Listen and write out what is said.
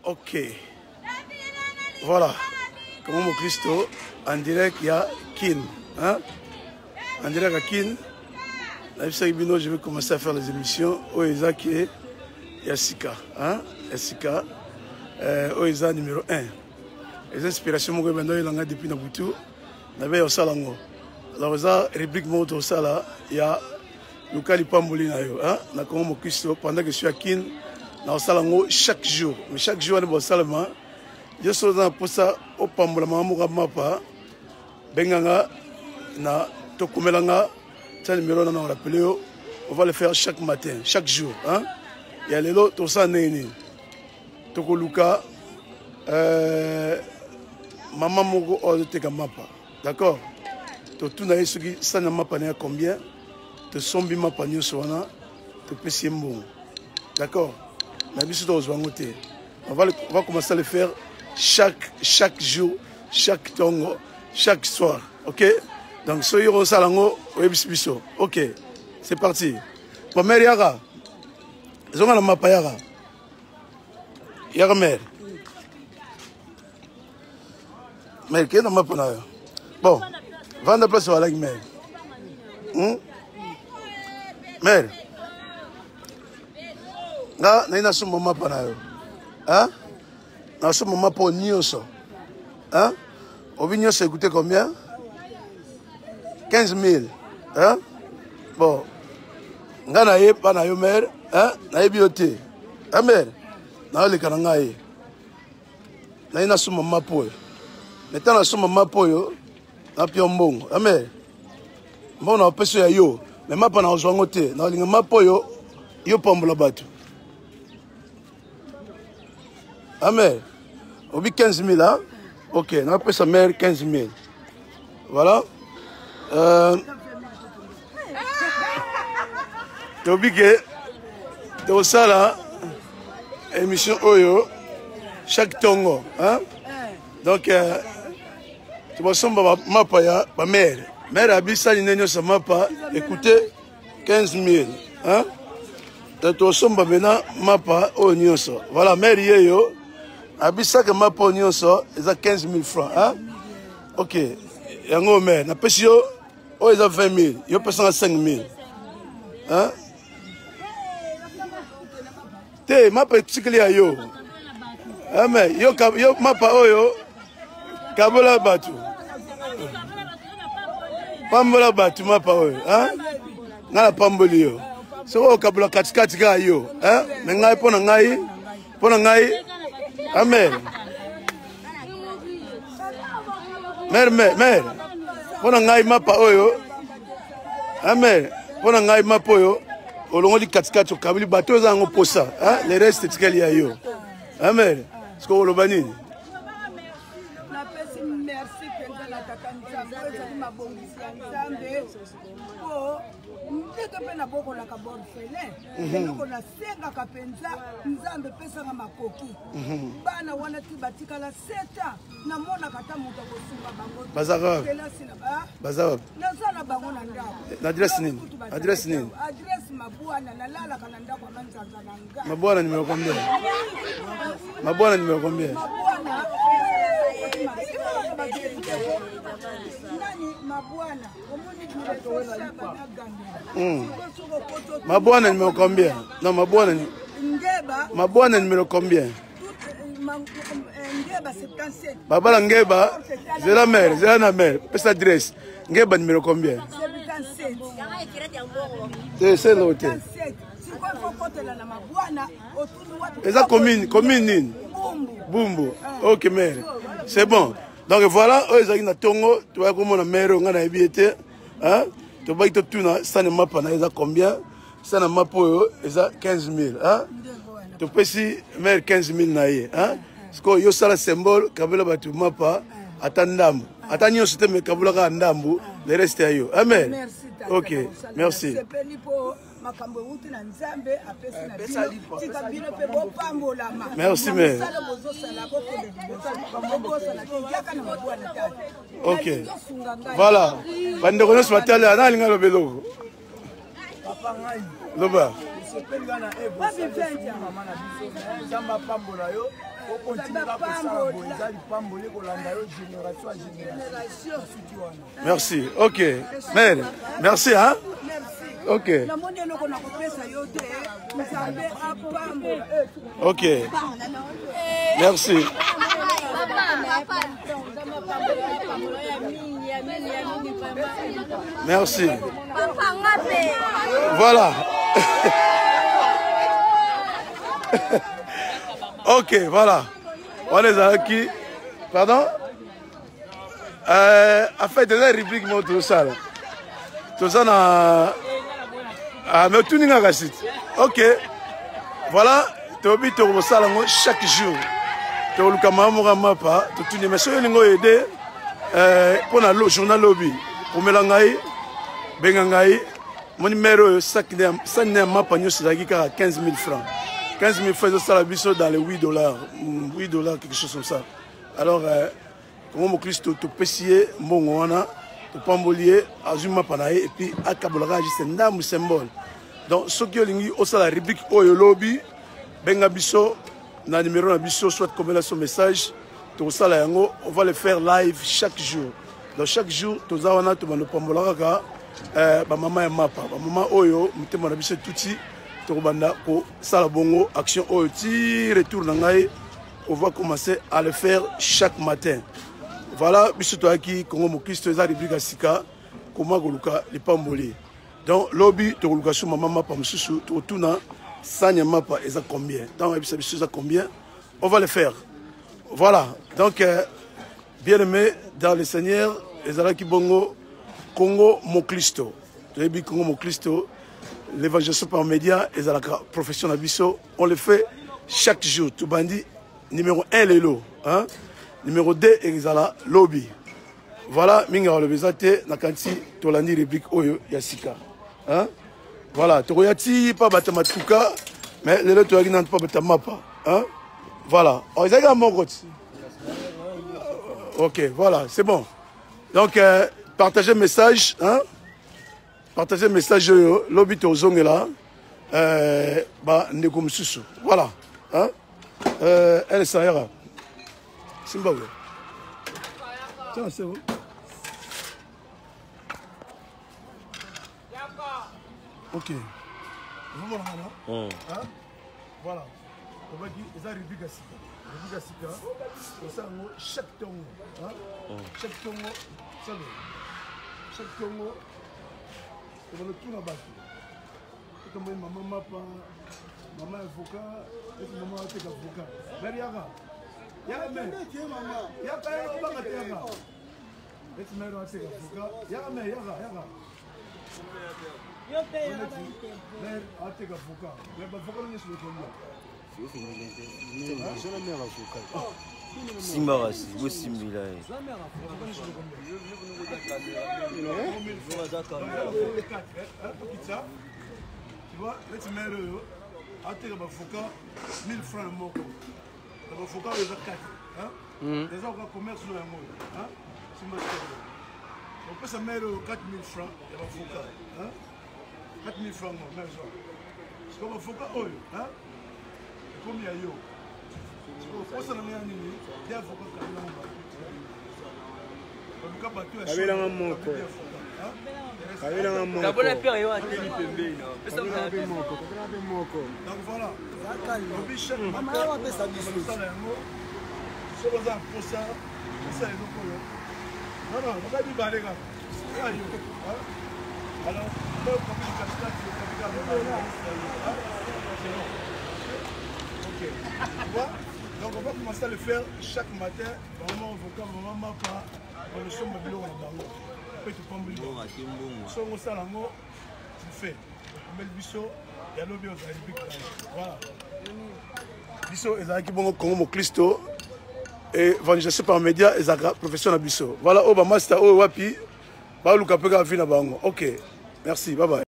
Ok. Voilà. Congo Mokristo en direct ya Kin. Hein? En direct à Kin. Nayebisaki bino, je vais commencer à faire les émissions. Oyo eza ke ya sika. Hein? Ya sika. Euh, oyo eza numéro 1. Eza inspiration moko ebanda oyelanga depuis na butu. Nabe osala yango. Alors eza rubrique moko tosala ya luka lipamboli na yo hein? Na Congo Mokristo pendant que je suis à Kin nakosala yango chaque jour, mais chaque jour wana bosalema yo soki oza na mposa opambola mama moko mapa, benganga na tokomela nga tia numéro wana na rappele yo. On va le faire chaque matin, chaque jour, hein? Ya lelo tosala ndenge nini? Tokoluka mama moko oyo azoteka mapa, d'accord? Totuna ye soki sani ya mapa na ya combien. Tosombi mapa nyonso wana, topesi ye mbongo, d'accord? Na biso tokozwa yango te. On va commencer à le faire chaque jour, chaque tongo, chaque soir, ok? Donc soki okosala yango, oyebisi biso. Ok, c'est parti. Bon, mère, yaka, ezonga na mapa. Yaka, yaka mère. Mère, kende na mapa na yo. Bon, vanda place walaki, mère. Mère, nga nayi nasomba mapa na yo, hein? Nasomba mapa oyo nyonso, hein? Obi nyonso ekute combien? 15 000, hein? Bon, nga nayeba na yo, mère, hein? Nayebi yo te, hein, mère? Naoleka na ngai, naye nasomba mapa oyo. Mais ntango nasomba mapa oyo, napia mbongo, hein, mère? Mbongo na opesi ya yo, mais mapa na ozwa yango te. Naolinga mapa oyo yo pambola bato. Amen. Obi 15 000, hein? Ok, napesa mère 15 000. Voilà. Tobi ke tosala émission oyo chaque tongo, hein? Donc tobasomba mapa ya bamère. Mère abisali nde nyonso mapa ekute 15 000, hein? Donc tosomba mena mapa oyo nyonso. Voilà, mère ye yo abisaka mapa oyo nyonso eza 15 000 francs, hein? Ok, yango mère napesi yo oyo eza 20 000, yo pesanga 5 000, hein? Te, mapa etikali ya yo ame yo, yo mapa oyo kabola bato, pambola bato mapa oyo, hein? Ngai napamboli yo soki okabola katikati kaka yo, hein? Mais ngai, mpo na ngai, amen. Mère, mère, mère, mpo na ngai mapa oyo, amen. Mpo na ngai mapa oyo olongoli katikati, okaboli bato oyo eza yango posa, hein? Le reste etikali ya yo, amen. Sikoyo oloba nini? Napesi merci mpenza na Tata Nzambe. Oyo ezali mabongisi ya Nzambe, mpo ndenge mpe nabokolaka baorphelin, eloko nasengaka mpenza Nzambe, epesanga makoki. Bana wana ti batikala 7 ans, namonaka ata moto akosunga bango te. Bazaka wapi? Kelasi na ba Baza wapi? Naza na bango na ndako. Na adresse nini? Kutu bazalaka Adresse nini? te. Adresse Mabwana, nalalaka na ndako ya manzanza na nga. Mabwana numéro combien? Mabwana numéro combien? Mabwana nani? Mabwana omoni Mabwana numéro combien? Non, Mabwana Ngeba. Mabwana numéro combien? Ngeba 77. Babala Ngeba, zela mère, zela na mère. Pesa adresse. Ngeba numéro combien? 77. Te, c'est noté. 77. Sikoyo fo kotela na Mabwana, otuni wapi. Eza commune, commune nini? Bumbu. Bumbu. Ok mère. C'est bon. Donc voilà, oyo ezalaki na ntongo, toyaki komona mère oyo ngai nayebi ye te. Hein? Tobaki totuna sani mapa na ye eza combien? Sani mapa oyo eza 15 000, hein? Topesi mère 15 000 na ye, hein? Sikoyo yo sala symbole, kabela bato mapa ata ndambu. Ata nyonso te, mais kabula kaka ndambu, le reste ya yo. Amen. Merci, tata. Ok, merci. Sepeli mpo makambo euti na Nzambe, apesi na bino. Tika bino mpe bopambolama. Merci, Na mère. mosala bozosala, bokende liboso, bobosana te, yaka na Mabwana, tata. Ok. Nalingi osunga ngai. Voilà. Bandeko nyonso batali, ana alinga loba eloko. Papa ngai. Loba. Nasepeli kaka na eve mama na biso. Nzambe apambola yo, okontinue kosala boye, eza lipamboli kolanda yo génération ya génération. Suki wana. Merci. Ok. Mère, merci hein. Merci. Ok. Namoni eloko na kopesa yo te, Nzambe apambola. Ok. Merci. Merci. Voilà. Ok, voilà. Wana ezalaki, pardon, en fait eza rubrique moko tozosala, toza na, ah, mais otuni nga kasi. Ok, voilà, toyebi tokosala yango chaque jour, tokoluka mama moko ya mapa, totuni. Mais soki olingi oaide mpo na journal lobi, komela ngai, benga ngai. Moni mare oyo, sani ya mapa nyonso ezalaki kaka 15 000 francs. 15 000 francs ezosala biso dans les 8 dollars, 8 dollars, quelque chose comme ça. Alors Kongo Mokristo, topesi ye mbongo wana, topamboli ye, azwi mapa na ye et puis akabolaka juste ndambu, symbole. Donc soki olingi osala rubrique oyo lobi, benga biso na numéro na biso, soit komela so message, tokosala yango. On va le faire live chaque jour. Donc chaque jour toza wana, tobanda opambola kaka bamama ya mapa, bamama oyo motema na biso etuti. Tokobanda kosala bongo action oyo ti retour na ngai. On va commencer à le faire chaque matin. Voilà, biso toyaki Kongo Mokristo, eza rubrique ya sika, koma koluka lipamboli. Donc lobi tokoluka so mama mapa mosusu, tokotuna sani ya mapa eza combien. Ntango ayebisa biso eza combien, on va le faire. Voilà. Donc bien aimé dans le Seigneur, ezalaki bongo Congo Moklisto. Toyebi Congo Moklisto, l'évangélisation par média ezalaka profession na biso. On le fait chaque jour. Tobandi numéro 1 lelo, hein? Numéro 2 ezala lobi. Voilà, mingi alobi eza te. Nakanisi tolandi rubrique oyo ya sika, hein? Voilà, tokoya ti mpa bato matuka, mais lelo toyaki nanu mpa bato mapa, hein? Voilà. Oh, ezalaki kaka moko ti. Ok, voilà, c'est bon. Donc partagez message, hein? Partagez message oyo. Lobi tozongela bandeko mosusu. Voilà, hein? Elsa, yaka simba oyo. Tiens, c'est bon. Ok, ozomona ngana. Voilà, obaki eza rubrique ya sika, rubrique ya sika, osala yango chaque ntongo, chaque ntongo salo, chaque ntongo obanda tuna bato etomoi mama mapa, mama avocat, eti mama ateka avocat. Mari, yaka, yaka, me yaka, yaka, obanga te, yaka. Eti mari ateka avocat, yaka, me yaka, yaka. Mare ateka avocat, mais bavocat nyonso ekolia. Simba kasi, bosimbila ye. Tu vois, neti mare oyo ateka bavocat 1000 francs moko na bavocat oyo eza 4, eza koka commerce no yango oyo. Simba, opesa mare oyo 4000 francs ya bavocat, 4000 francs ngo mare zwa. Sikoyo bavocat oyo ekomi ya yo. Sikoyo posa na ngai ya nini? De avocat kabelango bato, baluka bato ya Kabelanga moko. Kabelanga moko. Kabola pere yo ateli pembeni. Pesa. Kabelanga mpe moko. Kabelanga mpe moko. Donc voilà, lobi chaque matin osala yango. Soki oza mposa osala eloko oyo, non non, oza mibale kaka ya yo. Alors okabi katikati, okabi kaka mibale, c'est bon. Ok, tu vois, donc on va commencer à le faire chaque matin. Vraiment avocat, vraiment mapa, balosomba biloko na bango mpe topamboli. Songo osala yango, tu fais, okomeli biso ya lobi, ozali bik. Voilà, biso ezalaki bongo Congo Moklisto, évangélisation par média ezalaka profession na biso. Voilà, oyo bamaster oyo wapi baluka mpe kaka vi na bango. Ok, merci, bye bye.